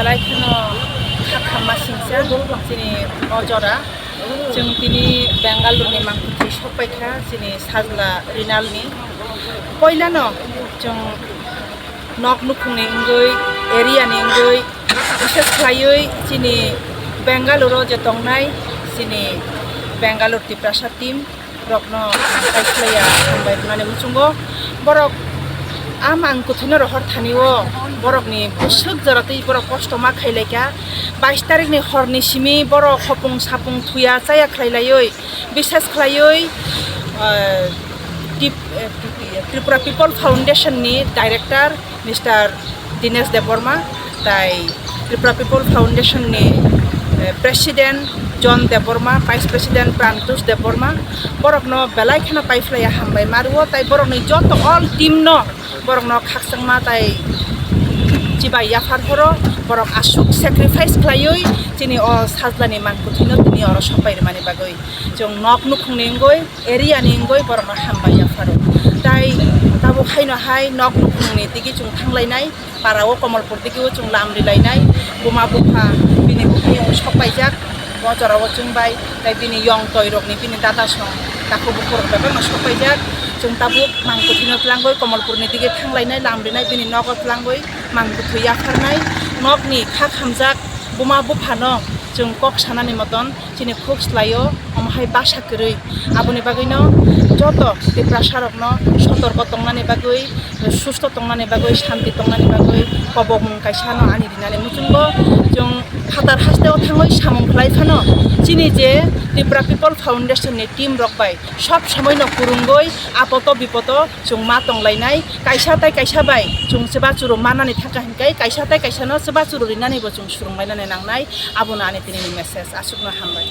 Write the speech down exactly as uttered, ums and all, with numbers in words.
Belai kheno kha khamma singcha chini o jora. Chwng tini Bangalore ni mangkukni sokpaikha chini sajla Rinal ni. Poilano chwng nok nukhungni wngwi, area ni wngwi, bises khlaiwi chini Bangalore o je tongnai chini Bangalore Tiprasa team rokno kaislaiya hambai rwnani muchungo. Borok a mangkuthino rohor thani o borokni bwswk jora twi borok kosto ma khailaikha. Bais tarikni horni simi borok hopung sapung thuya chaya khlailaiwi, bises khlaiwi, ah, Tip-, eh, Tip-, Tripura People Foundation ni director Mister Dinesh Debbarma, tai Tripura People Foundation ni, eh, President John Debbarma, Vice President Prantosh Debbarma, borokno belai kheno paiphlaiya hambai ma rwo, tai borokni joto all team no borokno khakchangma tai chibai yaphar phoro, borok aswk sacrifice khlaiwi chini o sajlani mangkuthino tini oro sopai rwmani bagwi. Chwng nok nukhungni wngwi, area ni wngwi borokno hambai yapharo. Tai tabuk haino hai nok nukhungni digi chwng thanglainai, para o Komolpur digi o chwng lam rilainai, buma bupha bini bukhuyung sok paijak, o jora o chwng bai, tai bini yong toi rokni bini dada song takhuk bukhuk rok bebak no sok paijak. Chwng tabuk mangkuthino tlangwi Komolpur ni digi thanglainai, lam rinai, bini nogo tlangwi mangkuthu yapharnai, nokni kha khamjak buma buphano chwng kok sanani moton chini khuk slaio, omo hai basa kwrwi. Aboni bagwino joto Tiprasarokno sotorko tongnani bagwi, susto tongnani bagwi, shanti tongnani bagwi kobokmung kaisano ani rinani muchungo. Chwng phatar hasteo thangwi samung khlai phano chini je Tripura People Foundation ni team rok bai sob somoino kwrwngwi apoto bipoto chwng ma tonglainai. Kaisa tai kaisa bai chwng chubachu rw manani thangkha hinkhe kaisa tai kaisano chubachu rw rinanibo chwng swrwnglainani nangnai. Abono ani tinini message. Aswkno hambai.